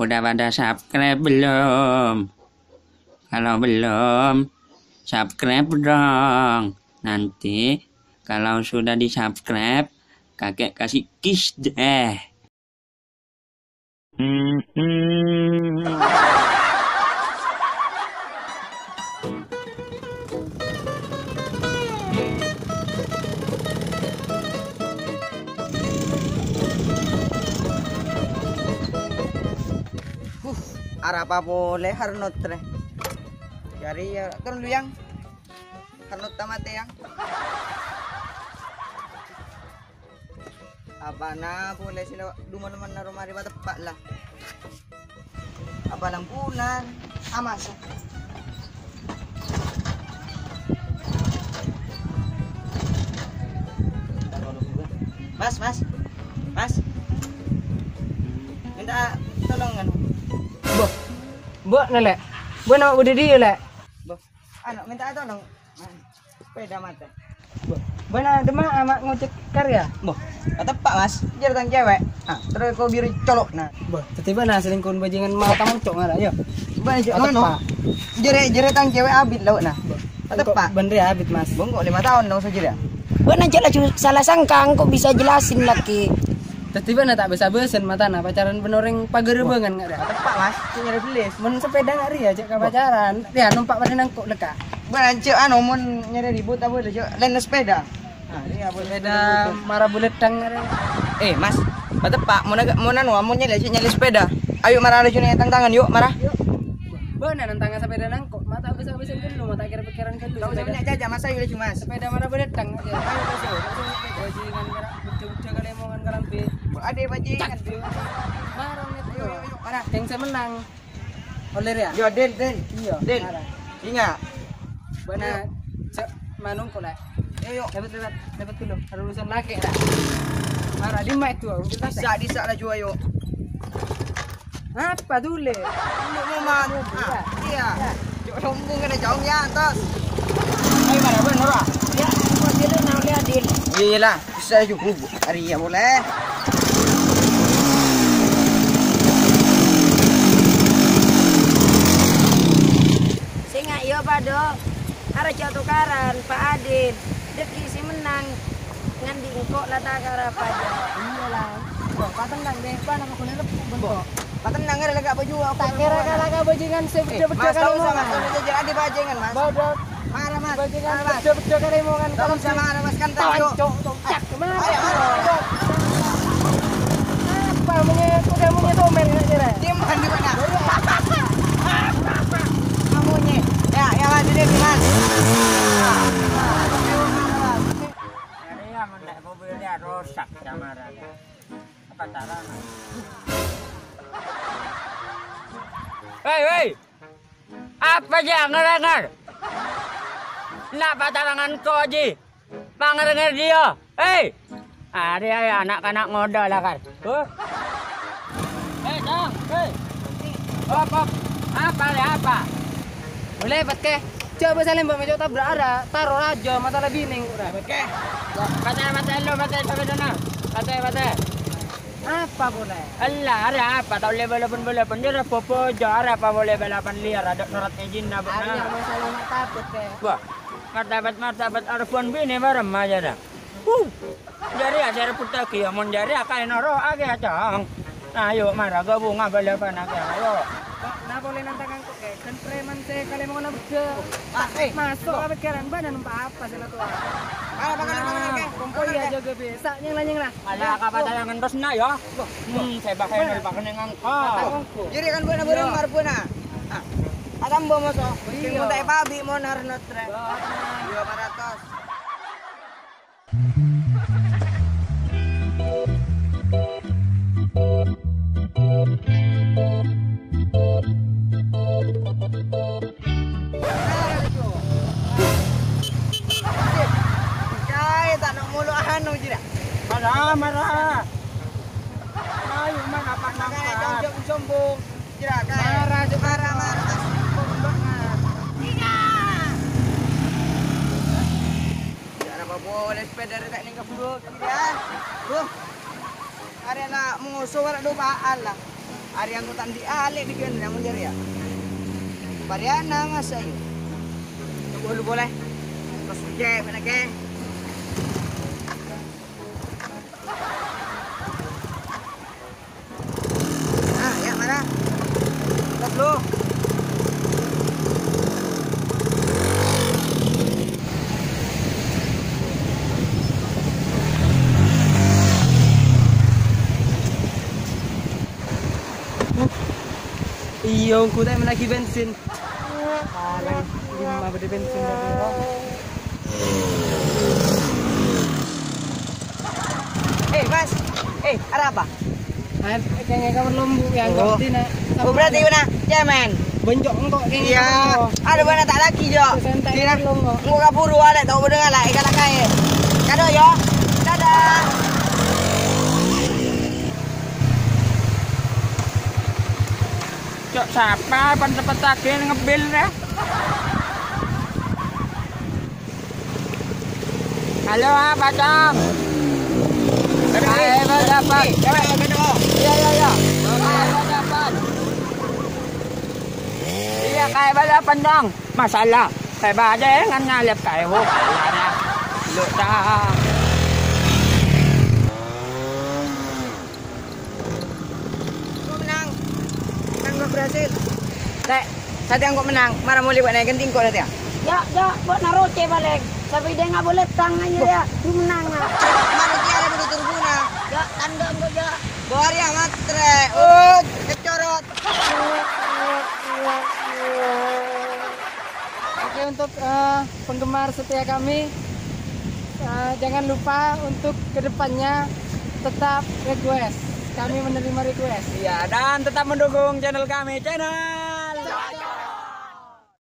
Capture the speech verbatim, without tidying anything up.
Udah pada subscribe belum? Kalau belum, subscribe dong. Nanti kalau sudah di-subscribe, kakek kasih kiss deh. Hmm, hmm. Huh, arapa polè Harnot rè? Jârèya, turun dulu, Yang. Harnot ta' matè, Yang. Apana polè sè lèbât dhu-, mennèng noro' marè pateppa' la. Apa lampunan? Amas. Mas, Mas. Mas. Minta tolong, anu. Mbok. Mbok, Lè'. Mbok, nama budhi dia, Lè'? Mbok. Anu, minta tolong. Sepeda matè. Bâ'na dimma'a ma' ngojek karya? Bâh, pateppa', Mas. Jârèya tang cèwèk. Ah, terros ko biri colo', nah. Bâh, dhâddhi bâ'na selingkuh bajingan mata moncong ngara, ya? Bâh, cok, pateppa'. Jârèya, jârèya tang cèwèk abit lauk, nah. Bâh, pateppa'. Engko' bân rèya abit, Mas. Bâh, engko' lima taon dong sajârèya. Bâ'na jâ' laju salah sangka, engko' bisa jelasin lagi. Dhâddhi bâ'na ta' bisa bâsân matana pacaran bân orèng paghârâbângan ngara. Pateppa', Mas. Cok nyarè bellis. Mon sepeda ngara rèya, cek ka pacaran. Rèya nompa' padâ nangko' lèka. Bâ'na cok anu, mon nyarè ribut apa lho, cok? Laèn sepeda. Ah, rèya apa? Sepeda mara bulâddhâng arè. Eh, Mas, pateppa', mon aga-, mon anu, mon nyalè, nyalè sepeda. Ayo, mara laju nè tang-tangan, yuk, mara. Yuk. Bâ'na nantanga sepeda nangko', mata bisa-bisa dulu, mata kira pikiran dulu. Gak usah banyak jajan, Mas, ayo laju, Mas. Sepeda mara bulâddhâng, ya. Ayo, Mas, yuk. Bajingan, kara-, bujâ-bujâ kalèmongan karambè. Adè bajingan. Cak. Mara, Mas. Ayo, ayo, ayo, mara. Yang saya menang. Ollè rèya? Yo, Dil, Dil. Iyâ, Dil. Mara. Inga'. Bâ'na, cek manung kok, Lè'. Yo, yo. Lèbât, lèbât, lèbât dulu. Ada urusan lakè', Lè'. Mara, dimma itu? Disa', disa' laju, ayo. Apa dulu? Mau, mau, mau. Iya. Iya. Iya. Cok, sombong kena jauh ya, atas. Ayo, mara, bân, ora? Ya, mau jadi nang lihat, Dil. Iya lah. Bisa juga, Bu. Arèya polè. Sènga' yo padâ. Arèya tukaran, Pak Adil. Dâgghi' sè mennang. Nganḍi' engko' la takara pajâ. Iyâ, la. Kok patennang, deh. Apa nama kuliner? Bengkok. Patennang, ada lega baju aku. Tak kira kala ka bajingan sè beda-beda. Mas, tak usah, Mas. Kalau jajal ada bajingan, Mas. Bodoh. Marah, Mas. Bajingan beda-beda kalèmongan. Tak usah marah, Mas. Kan tak, Cok. Cok, cak, marah. Ayo, marah, Cok. Apa monyet? Udah monyet omen, nggak kira? Diam, Mas, di mana? Kamunya. Ya, ya, Mas, ini, Mas. Ini ya, menek mobilnya rusak, sama raya. Apa carana? Hei, hei! Apa jâ' ngèr-ngèr? Na' patarangan ko' jiyâ. Pangèr-ngèr jiyâ. Hei! Arèya, arèya, na'-kana' ngodâ la, Kar. Huh? Hei, Cong. Hei. Hop, hop. Apa, rè, apa? Boleh, Pat, Kè. Coba salèmbâ' mècok tabrak ara, taro rajâ, masalah binèng, ora. Oke. Patè, patè, lo, patè, patè, patè. Apa polè? Ella, arè apa? Ta' ollè balapan-balapan. Jârèya popo jâ, arè apa polè balapan liar? Ada norat ngèjinna, Bu. Arèya masalah martabat, Kè. Wah, martabat, martabat, arè pon binè bareng aja dah. Huh. Jârèya, jârèya putè kèya, mon jârèya kaè noro'aghi, Cong. Ayo, mara, gabunga balapan, Kè, ayo. Kok, napa polè nantang angkot, Kè? Kan preman sè kalèmongan bhâjâ. Ah, eh. Masuk ka pikiran, bâ'na nompa' apa sè la towa? Mara, bakal, bakal, bakal, bakal. Kompol ya, jaga bhâsa, nyèng la, nyèng la. Ala ka patayangan terus na, ya. Hmm, saya bakal, bakal nang angkot. Jadi kan bâ'na bareng marbuna. Ah. Atambo moso. Iya. Sing mutai pabi mon Arnold, Rè. Dua ratus. Kae tak nak mulu anu jira. Marah, marah. Ayo, mana apa? Kae nangka. Sombong-sombong. Jira, kae. Marah, marah, marah. Sombong banget. Cara apa boleh sepeda rè ta' nèng keburu, ya. Bro. Arèna muso wara dopaan la. Arèya angkotan dhi' alè' dhi' kèya, mon jârèya. Parèana masa, yu. Tunggu dulu boleh. Terus cek, mana, Kè? Ah, ya, mana? Tos lu. Iyâ, ongghu ta' mennaghi bensin. Alah, dimma bâdâ bensin tadi, toh? Eh, Mas. Eh, arapa? Ah, kèngèng ka Palombok, ya, Oh. Engko' dina. Oh, berarti mana? Cemen. Bonjok engko' kèngèng Iya. ka Palombok. Ada mana tak lagi, Jo? Santai Dina. Palombok. Engko' kaburu, ada tao bâdâ ngala', èkala' kaè. Kado, yo. Dadah. Cok, sapa pan cepet lagi ngebil, ya? Halo, ah, Pacong. Kaè bâdâ apaan? Iya, iya, iya. Kaè bâdâ apaan? Iya, kaè bâdâ apaan, Cong? Masalah. Kaè bâdâ, eh, ngan nyalip kaè, ho. Lu, ta. Engko' mennang. Mennang, engko' berhasil. Lè', satèya engko' mennang. Mara molè bâ'na ghântè engko' satèya. Ya, ya, bâ'na roce palèng. Sapèdâ nga' bolè tang aja ya. Lu mennang, ya. Mara kèya la bâdâ turbuna. Ya, tandhâ engko', ya. Bâriyâ matre. Ut, kecorot. Oke, untuk, eh, penggemar setia kami, eh, jangan lupa untuk kedepannya tetap request. Kami menerima request. Iya, dan tetap mendukung channel kami, channel